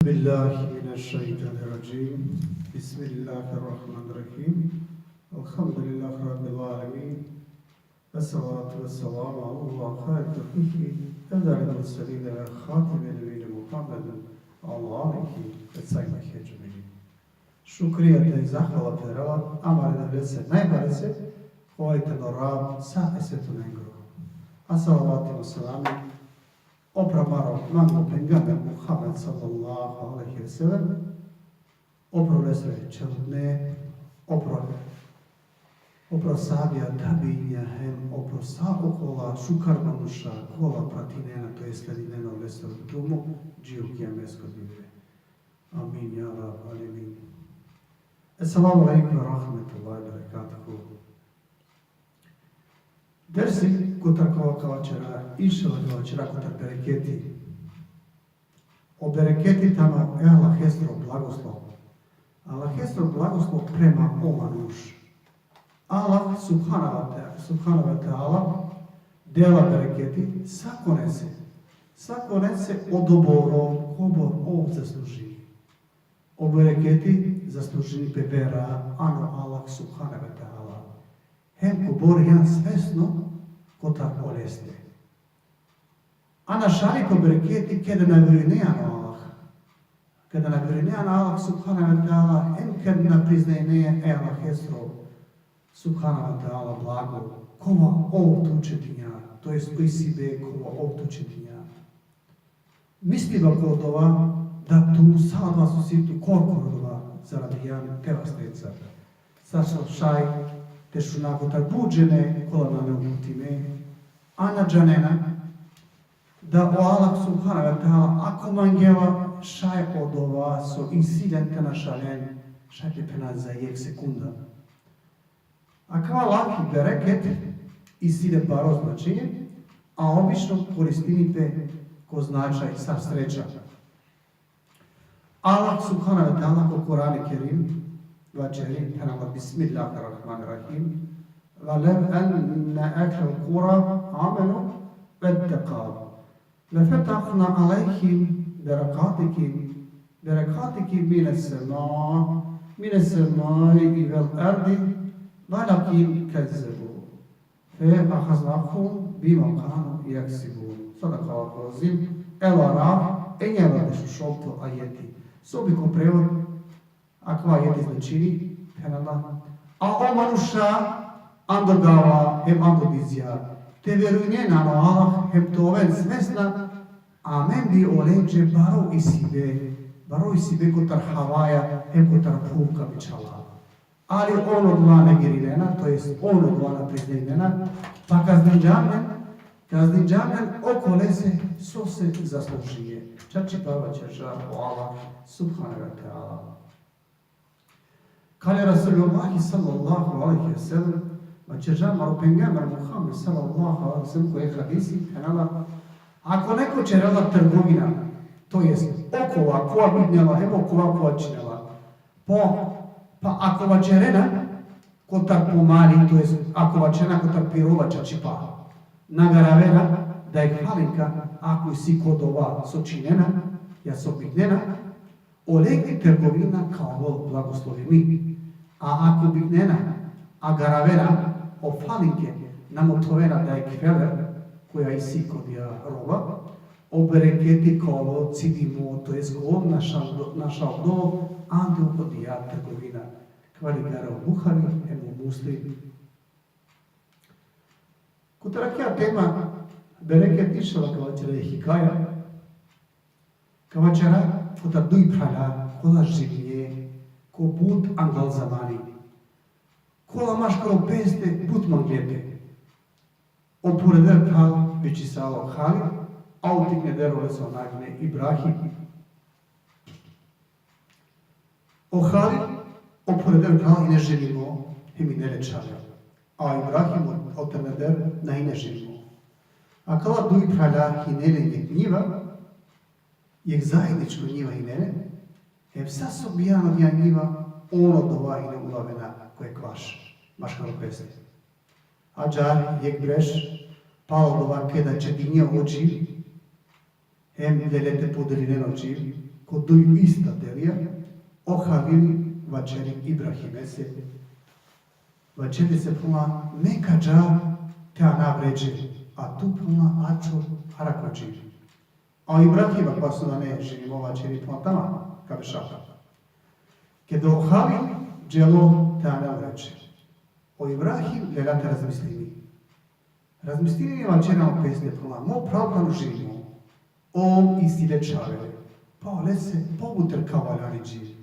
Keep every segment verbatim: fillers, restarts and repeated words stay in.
بالله من الشيطان الرجيم. بسم الله الرحمن الرحيم. الحمد لله رب العالمين. والصلاة والسلام على خير خلقه أفضل المرسلين وخاتم النبيين محمد وعلى آله وصحبه أجمعين. Šukrija te zahvala perela amare Devlese najbarese, kova i tano Rab sa e svetonengoro. A salavati ve selami opro amaro manglo pejgamber Muhammed sallallahu alejhi ve sellem, opro lesre čhelutne, opro, opro sahabija, tabiinja, hem opro sa okola šukar manuša, kola pratinena, to jest sledinena lesro drumo, dži o kijamesko dive. Amin, ja Rabbal alemin. Esselamu alejkum ve rahmetullahi ve berekatuhu. Dersi kotar kava ka vaćera, inšallah ka vaćera kotar bereketi. O bereketi tano e Allahesro blagoslov. Allahesro blagoslov prema o manuš. Allah subhanahu ve te-, subhanahu ve teala dela bereketi sakonese. Sakonese odobor kobor ov zaslužini. O bereketi zaslužini pe vera ano Allah subhanahu ve teala. Hem kobor jan svesno kotar oleste. A našali ko bereketi keda na verujne ano Allah. Keda na verujne ano Allah subhanahu ve teala, hem keda na priznajne e Allahesro subhanahu ve teala blago, kova ov tuće dinja, to jest o isibe kova ov tuće dinja. Misliba ko odova da tu sa odova so si tu korkoro odova zaradijan te vasteca. Sar so šaj te šuna kotar but džene kola nane uputime, a na džanena da o Allah subhanahu ve teala ako mangela šaj odova so isi len te našalen, šaj te phena za jekh sekunda. Akava lafi bereket isi le baro značenje, a obično koristini pe ko značaj sar sreća. Allah subhanahu ve teala ko Kur'ani Kerim vaćeri, phenela: Bismillahirrahmanirrahim. Ve lev enne ehlel kura amenu vettekâ. Lefetahna alejhim berekatikim, berekatikim mines sema, mines semai vel erdi, velakin kezzebu. Fe ahaznahum bima kanu jeksibun. Sadakallahul azim. El-Araf, enjavardeš u šovto ajeti. So bi ko prevod akava ajeti značini, phenela: A o manuša ando gava hem ando dizja te verujnen ano Allah hem te oven svesna, amen bi olenđe baro isibe, baro isibe kotar havaja hem kotar phuv ka bičhala. Ali on odova negirinena, to jest on odova na priznajnena, pa kazninđam len, kazninđam len okolese so se zaslužinđe. Čačipa vaćerđa o Allah subhanahu ve teala. Kale Resulullah sallallahu alejhi ve sellem, vaćerđa amaro pejgamber Muhammed sallallahu alejhi ve sellem ko jekh hadisi, phenela: Ako neko ćerela trgovina, to jest okova kova bignela, hem okova kova činela, po, pa ako vaćerena kotar po mali, to jest ako vaćerena kotar pi roba čačipa, na garavena da jekh falinka, ako isi ko odova so činena, ja so bignena, olengi trgovina ka ovel blagoslovimi. A ako bignena, a garavena o falinke, na mothovena da jekh feler koja isi ko odija roba, o bereketi ka ovel cidimo, to jest ka ovel našaldo, našaldo ando ko odija trgovina. Akava ligari o Buhari hem o Muslim. Kotar akaja tema bereket, inšallah, ka vaćera jekh hikaja. Ka vaćera kotar duj phrala kola živinđe ko but angal zamani. Kola maškaro peste but mangle pe. O pureder phral vičisalo Halid, a o tikneder oleso nagme Ibrahim. O Halid, o pureder phral hine ženimo hem hine le čhave. A o Ibrahim, o, o tikneder, na hine ženimo. Akala duj phrala hine len jekh njiva, jekh zajedničko njiva hine len, hem sa so bijani ano njiva, on odova hine ulavena ko jekvaš maškaro peste. Ađahar jekh berš, palo odova keda čedinđe o dživ, hem lele te podelinen o dživ, Ko duj ista delija, o Halili vaćeri Ibrahimese, vaćeri lese: Phenela, me ka dža te ana vreće, a tu, phenela, ačho arakho dži. A o Ibrahim, akava so nane ženimo, vaćeri: Phenela, tamam, ka beša. Keda o Halil dželo te ana vreće, o Ibrahim lela te razmislini. Razmislini, vaćeri ano peste, phenela: Mo phral tano ženimo, ov isi le čhave, pa olese pobuter ka valjani dži.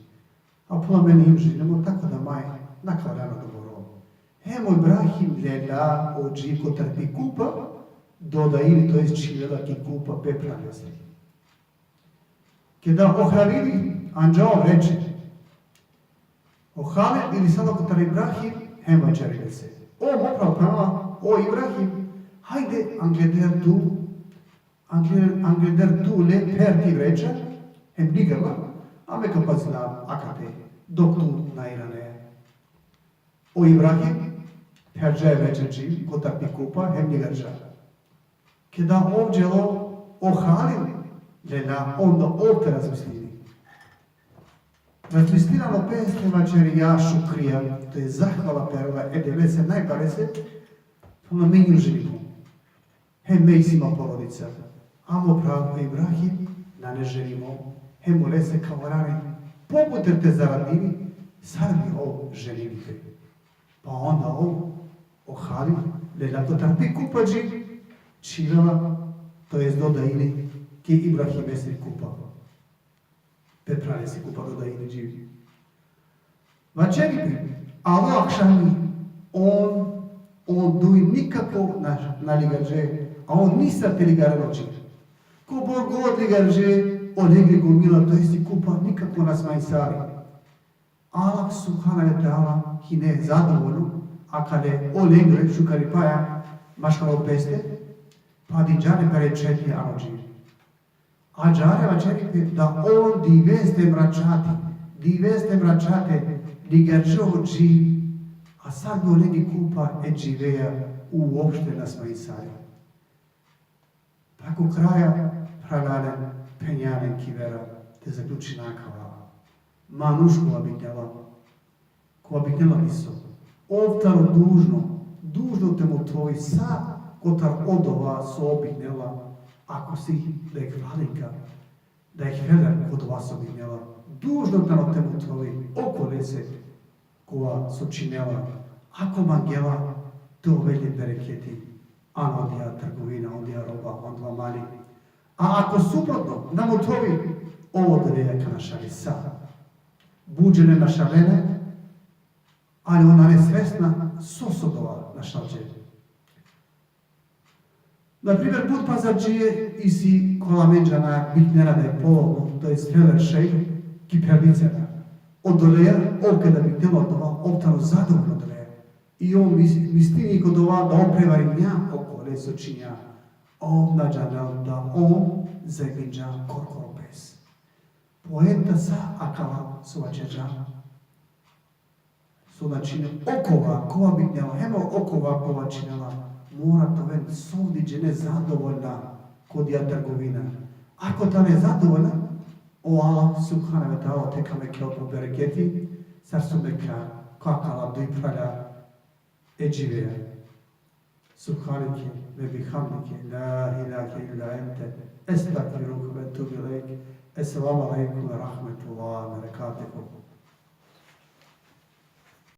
A, phenela, me na hijum ženimo, tako da maj na ka valjani odobor. Hem o Ibrahim lela o dži kotar pi kupa, dodaini, to jest čhivela ki kupa pe phralese. Keda o Halili anđa o vreće, o Halil irisala kotar Ibrahim hem vaćeri lese: O mo phral, phenela, o Ibrahim, hajde angleder tu, angle-, angleder tu le pher ti vreća, hem ligar la, a me ka pazinav akate, dok tu na irane. O Ibrahim pherđa e vreće dži kotar pi kupa hem ligarđa. Keda ov dželo, o Halil lela onda ov te razmislini. Razmislini ano peste, vaćeri: Ja šukrija, to jest zahvala perela e Devlese najbarese, so me na ženimo. Hem me isi ma porodica. A mo phral o Ibrahim nane ženimo, hem olese ka valjani pobuter te zaradini, sar bi ov ženini pe. Pa onda ov, o Halil, lela kotar pi kupa dži, čhivela, to jest dodaini ki Ibrahimesiri kupa. Pe phralesiri kupa dodaini dži. Vaćeri pe, alo akšami, on, on duj nikako na, na ligarđe, a on nisar te ligaren o dži. Kobor god ligarđe, olengi gomila, to jest i kupa, nikako na smanjisali. Allah subhanehu ve teala hine zadovoljno akale olengre šukaripaja maškaro peste, pa dinđa le pere čheti ano dži. Ađahar vaćeri pe da on diveste mračati, diveste mračate ligarđe o dži, a sar bi olengi kupa e dživeja uopšte na smanjisali. Pa ko kraja, phralalen, phenjalen ki vera, te zaključina akava. Manuš kova biknela, kova biknela diso, ov tano dužno, dužno te mothovi sa kotar odova so ov biknela, ako si da ih valinka, da ih veler ko odova so biknela, dužno tano te mothovi okolese kova so činela, ako mangela te ovel le bereketi ano odija trgovina, odija roba, odova mali. A ako suprotno, na mothovi, ov odoleja ka našali sa. But džene našalena, ali on nane svesna so so odova našalđe. Na primer, but pazardžije isi kola amenđa na biknena da je polovno, to jest veler šej, ki phernicena. Odoleja, ov keda biknela odova, ov tano zadovoljno odoleja. I ov mis-, mislini ko odova da ov prevarinđa okole so činđa. A ov na džanela da ov zajebinđa korkoro pes. Poenta sa akava so vaćerđam, so znači okova kova biknela, hem okova kova činela, mora te oven sovdiđene zadovoljna ko odija trgovina. Ako tane zadovoljna, o Allah subhanehu ve teala te ka mekel po bereketi, sar so mekhlja ko akala duj phralja e dživeja. Subhaneke ve bihamdike, la ilahe illa ente, estagfiruke ve etubu ilejk. Esselamu alejkum ve rahmetullahi ve berekatuhu.